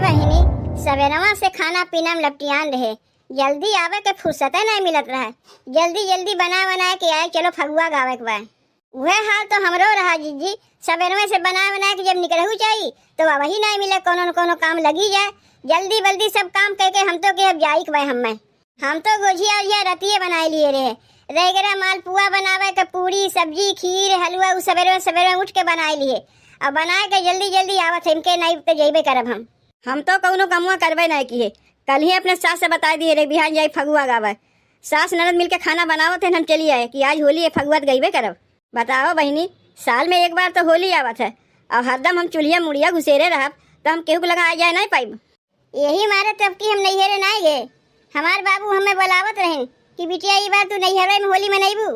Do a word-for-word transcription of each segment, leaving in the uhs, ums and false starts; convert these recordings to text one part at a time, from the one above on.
बहिनी, सबेरवा से खाना पीना में लपटियान रहे, जल्दी आवे के फुर्सते नाहीं मिलत रहे। जल्दी जल्दी बना बना के आए, चलो फगुआ गावे के बा। उहे हाल तो हमरो रहा जिज्जी, सबेरवे से बना बना के जब निकलहू जाई तो वही नाहीं मिले, कोनो न कोनो काम लगी जाए। जल्दी बल्दी सब काम कइके हम तो के अब जाई के बा हम्मे। हम तो गोझिया ओझिया रतिये बनाए लिए रहे। रह गया मालपुआ बनावे के, पूड़ी, सब्जी, खीर, हलवा, उ सबेरे सबेरे उठ के बनाए लिए। अब बनाए के जल्दी जल्दी आवत है, इनके नाहीं तो जइबे करब हम। हम तो कउनो कमुआ करबे नाहीं किहे। कल ही अपने सास से बताए दिए रहे, बिहान जाई फगुआ गावे। सास ननद मिलके खाना बनावत है, हम चली आए कि आज होली है, फगुआ तो गइबे करब। बताओ बहिनी, साल में एक बार तो होली आवत है, और हरदम हम चूल्हिया मुड़िया घुसेरे रहब, तो हम केहू के लगा आ जाए नाहीं पाइब। यही मारे तो अबकी हम नैहरे नाहीं गए। हमार बाबू हमें बोलावत रहिन कि बिटिया, ई बार तू नैहरे में होली मनइबू।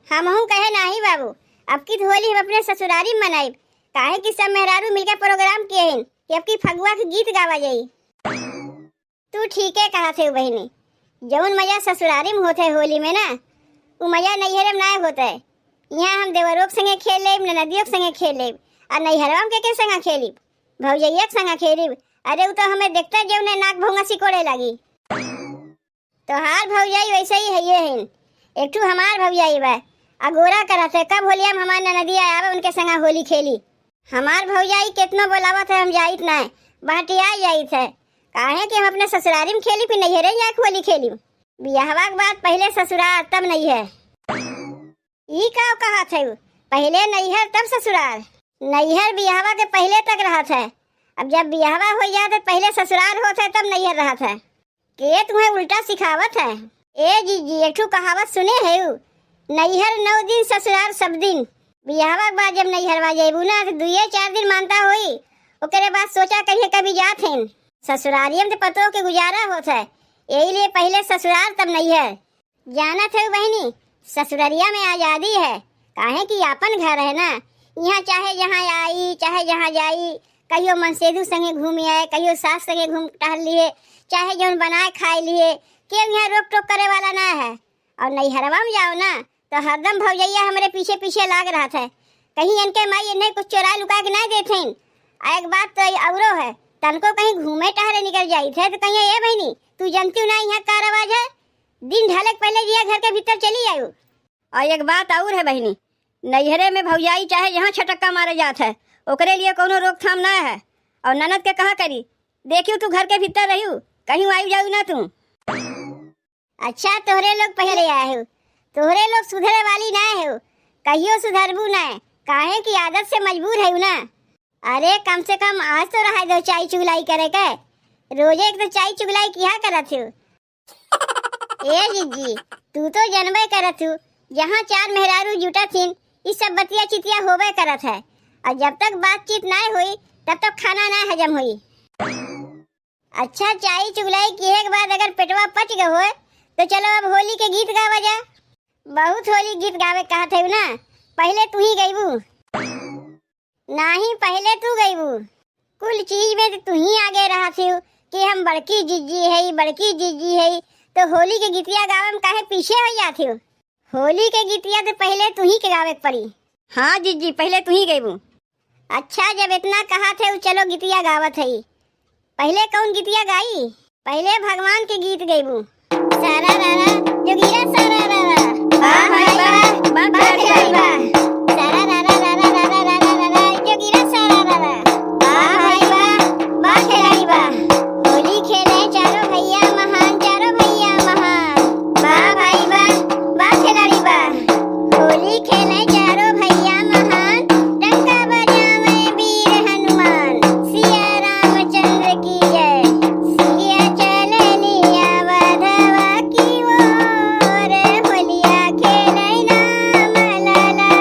हमहूँ कहे, नाहीं बाबू, अबकी तो होली हम अपने ससुरारी में मनाइब, काहे कि सब मेहरारू मिलके प्रोग्राम किए हन कि अबकी फगुआ के गीत गावा जाई। तू ठीके कहत है बहिनी, जउन मजा ससुरारी में होत है होली में ना, उ मजा नैहरे में नाहीं होत है। यहाँ हम देवरों के संगे खेल लेब, ननदियों के संगे खेल लेब, आ नैहरवा में के, के संगे खेलिब? भौजैया के संगे खेलिब। अरे, उ तो हमें देखते जउने नाक भौंगा सिकोड़े लागी। तोहार भौजाई वैसे ही हइये हइन। एक ठू हमार भौजाई बा, अगोरा करत है, कब होलिया में हमार ननदिया आवे, उनके संगे होली खेली। हमार भौजाई केतनो बोलावत है, हम जाइत नाहीं, बहटिया जाइत है। काहे कि हम अपने ससुरारी में खेली, फिर नैहरे जाके होली खेली। बियाहवा के बाद पहिले ससुरार, तब नैहर। ई का कहत है? पहिले नैहर, तब ससुरार। नैहर बियाहवा के पहिले तक रहत है। अब जब बियाहवा हो जात है, पहिले ससुरार होत है, तब नैहर रहत है। के तुम्हें उल्टा सिखावत है? ए जीजी, एक ठो कहावत सुने है, नैहर नौ दिन, ससुरार सब दिन। बियाहवा के बाद जब नैहरवा जइबू ना, तो दुइये चार दिन मानता होई, ओकरे बाद सोचा करिए कभी जात हैं। ससुरारिये में तो पतोह के गुजारा होत है, यही लिए पहिले ससुरार तब नैहर। जानत है बहिनी, ससुररिया में आजादी है, काहे कि आपन घर है ना। यहाँ चाहे जहाँ आई, चाहे जहाँ जाई, कहियो मनसेधू संगे घूम आए, कहियो सास संगे घूम टहल लिए, चाहे जौन बनाए खाए लिए, केहू यहाँ रोक टोक करे वाला ना है। और नैहरवा में जाओ ना, तो हरदम भौजैया हमरे पीछे पीछे लाग रहत है, कहीं इनके माई इन्हें कुछ चोरा लुका के ना देथिन। आ एक बात तो औरो है, तनको कहीं घूमे टहरे निकल जाइत है तो कहीं, "ए बहिनी, तू जनती ना यहाँ का रवाज है? दिन ढले के पहिले जिया घर के भीतर चली आयु।" और एक बात और है बहिनी, नैहरे में भौजाई चाहे जहाँ छटक्का मारे जात है, ओकरे लिए कउनो रोकथाम ना है। और ननद के कहाँ करी, देखियो तू घर के भीतर रहियो, कहीं आयु जायु ना तू। अच्छा, तोहरे लोग पहिले आए हो, तोहरे लोग सुधरे वाली ना हो, कहियो सुधरबू ना, काहे कि आदत से मजबूर है ना। अरे, कम से कम आज तो रहा दो चाय चुगलाई करे के, रोजे एक तो चाय चुगलाई किया करत हो। ए जिज्जी, तू तो जनबे करत हू, जहाँ चार मेहरारू जुटत हिन, ई सब बतिया चितिया होबे करत है। और जब तक बातचीत नाय होई, तब तक खाना नाय हजम होई। अच्छा, चाय चुगलाई किहे के बाद अगर पेटवा पच गए होए, तो चलो अब होली के गीत गावा जा। बहुत होली गीत गावे कहत है ना, पहिले तू ही गईबू। नाही, पहिले तू गईबू। कुल चीज में तो तू ही आगे रहत हिउ कि हम बड़की जिज्जी हई, बड़की जिज्जी हई, तो होली के गीतिया गावे में काहे पीछे हो जात हिउ? होली के गीतिया तो पहिले तू ही के गावे के पड़ी। हाँ जिज्जी, पहिले तू ही गईबू। अच्छा, जब इतना कहत है, चलो गीतिया गावत है। पहिले कौन गीतिया गाई? पहिले भगवान के गीत गइबू। सारा रारा, जोगीरा सारा रारा। वाह भाई वाह, वाह खिलाड़ी वाह। सारा रारा, रारा, रारा, रारा, रारा, जोगीरा सारा रारा। वाह भाई वाह, वाह खिलाड़ी वाह। होली खेले चारों भैया महान, चारों भैया महान। वाह भाई वाह, वाह खिलाड़ी वाह। होली खेले चारों भैया महान, डंका बजावे वीर हनुमान। सिया रामचंद्र की जय। सिया चलनी अवधवा की ओर, होलिया खेले राम लाला।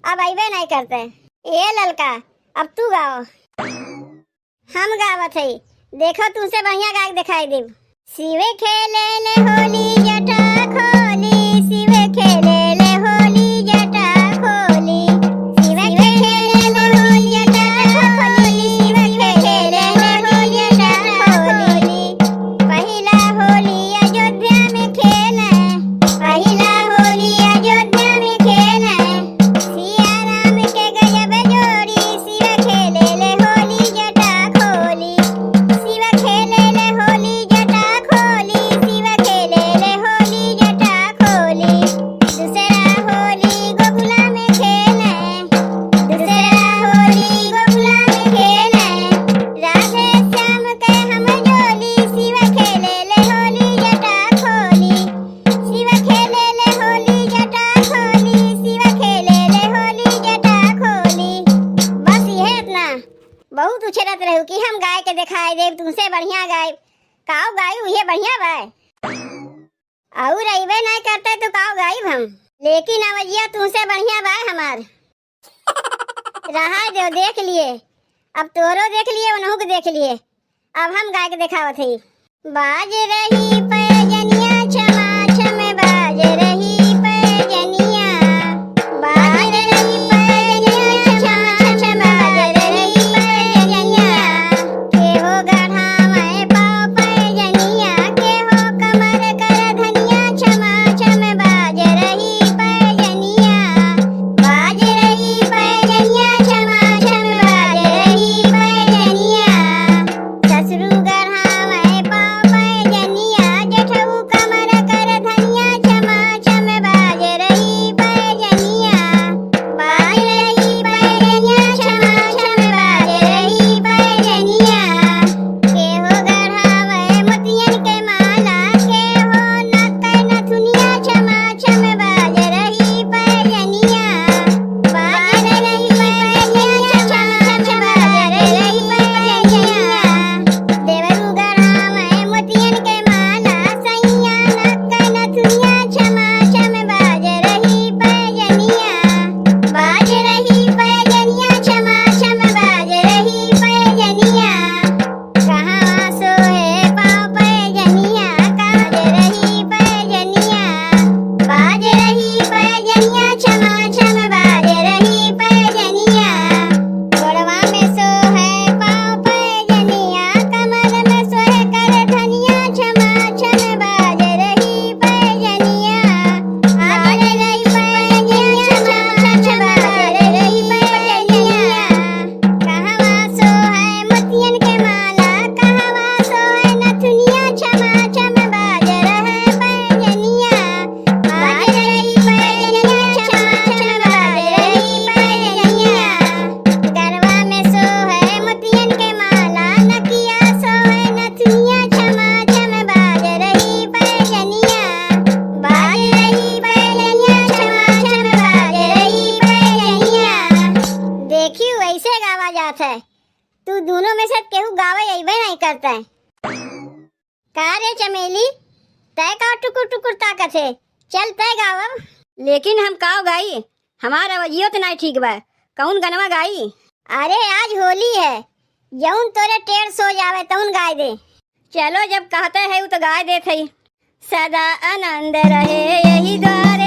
अब अइबे नाहीं करते। ए ललका, अब तू गाओ। हम गावत हई, देखो तुमसे बढ़िया गाय के देखाई देब। शिव खेले ले होली जटा खोली, शिव खेले ले होली जटा खोली, शिव खेले ले होली जटा खोली, शिव खेले ले होली जटा खोली। पहिला होली अयोध्या में खेले, पहिला होली अयोध्या में खेले, सिया राम के गजब जोड़ी, शिव खेले ले होली जटा खोली, शिव खेले ले होली जटा खोली, शिव खेले ले होली जटा खोली। दूसरा होली गोकुला में खेले, दूसरा होली गोकुला में खेले, राधे श्याम के हम जोली, शिव खेले ले होली जटा खोली, शिव खेले ले होली जटा खोली, शिव खेले ले होली जटा खोली। बस इहे इतना, बहुत उछरत रहू कि हम गाय के देखाई देब, तुमसे बढ़िया गाय। काव गायू, इहे बढ़िया बा। और अइबे नाहीं करते तो काव गायब हम, लेकिन अवजिया तुमसे बढ़िया बा हमार। रहा दो, देख लिए, अब तोरो देख लिए, उनहु के देख लिए। अब हम गाय के देखावत हई। बाज रही पैजनिया छमा छम, बाज रही पैजनिया, बाज रही पैजनिया छमा छम, बाज रही पैजनिया। केहो गढ़ावे पाँव पैजनिया, केहो कमर कर धनिया छमा छम, बाज रही पैजनिया, बाज रही पैजनिया छमा छम, बाज रही पैजनिया। ससुरु गढ़ावे पाँव पैजनिया, जेठऊ कमर कर धनिया छमा छम, बाज रही पैजनिया, बाज रही पैजनिया छमा छम, बाज रही पैजनिया। केहो गढ़ावे मोतियन के माला, केहो नक नथुनिया छमा छम, बाज रही पैजनिया, बाज रही पैजनिया छमा छम, बाज रही पैजनिया। देवरू गढ़ावे मोतियन के माला, सैया नक नथुनिया छमा छम, बाज रही पैजनिया, बाज रही पैजनिया छमा छम, बाज रही पैजनिया। कहाँ सोहे पाँव पैजनिया, कहाँ रही पैजनिया, बाज रही पैजनिया छमा छम, बाज रही पैजनिया। गोड़वा में सोहे पाँव पैजनिया, कमर में सोहे कर धनिया छमा छम, बाज रही पैजनिया, बाज रही पैजनिया छमा छम, बाज रही पैजनिया। कहवा सोहे मोतियन के माला, कहवा सोहे नथुनिया छमा छम, बाज रहे पैजनिया, बाज रही पैजनिया छमा छम, बाज रही पैजनिया। गरवा में सोहे मोतियन के माला, नकिया सोहे नथुनिया छमा छम, बाज रही पैजनिया, बाज रही पैजनिया छमा छम, बाज रही पैजनिया। देखियो, ऐसे गावा जात है। तू दोनों में से केहू गावे अइबे नाहीं करते। का रे चमेली, तय का टुकुर टुकुर ताकत है? चल तय गावब। लेकिन हम काव गाई, हमार अवजियो त नाहीं ठीक बा। कौन गनवा गाई? अरे आज होली है, जौन तोरे टेढ़ सो जावे तौन गाय दे। चलो जब कहते है उ तो गाय देत है। सदा आनंद रहे यही द्वार